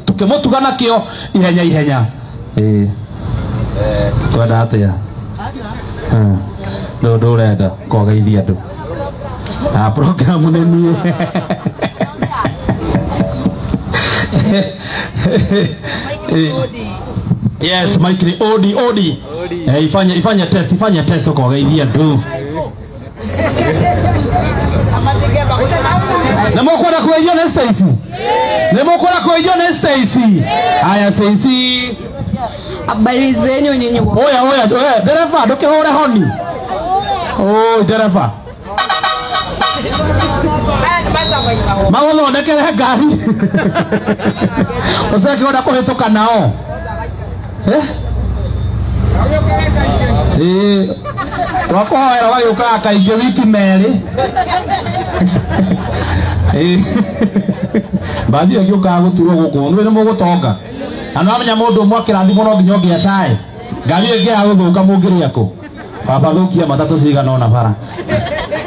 Tukimutuga nakio ihenya ihenya. Twenda atia? Ndå ndå kogeithia andå na programu nä niä. Yes, Mike ni odi odi. Ifanye test, ifanye test ukogeithia andå. Nä måkwenda kågeithio nä Stacy? Nä måkwenda kågeithio nä Stacy? Haya Stacy. Habari zenyu nyinyi. Oya oya oya, dereva ndũkĩhũre honi. Oi dereva. Magũthondekere ngari. Ũcoke wenda kũhĩtũka nao. Twakũhoera wagĩũkaga kaingĩ wiki merĩ. Mbathi ĩyo ĩgĩũkaga gũturwo gũkũ nĩ mũgũtonga. Na nĩwamenya mũndũ ũmwe akĩrathimwo no nginya ũngĩ acae. Ngari ĩyo ĩngĩaga gũthũka mũngĩrĩa kũ? Baba thũkia matatũ cigana ũna bara.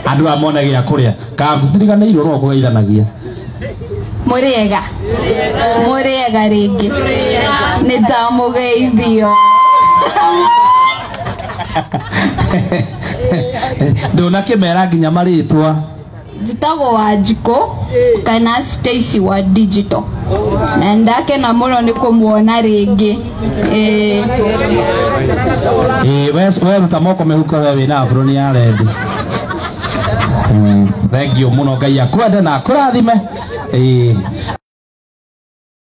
Andũ aya mone gĩa kũrĩa. Kamũtiriganĩirwo no kũgeithanagia. Mũrĩega. Mũrĩega rĩngĩ. Nĩ ndamũgeithio. Ndũnakĩmera nginya marĩtwa. Njĩtagwo Wanjikũ kana Stacy wa digital. Na ndakena mũno nĩ kũmuona rĩngĩ. We ruta moko mĩhuko we wĩna aburoni ya rendi. Thank you mũno, Ngai akwende na akũrathime.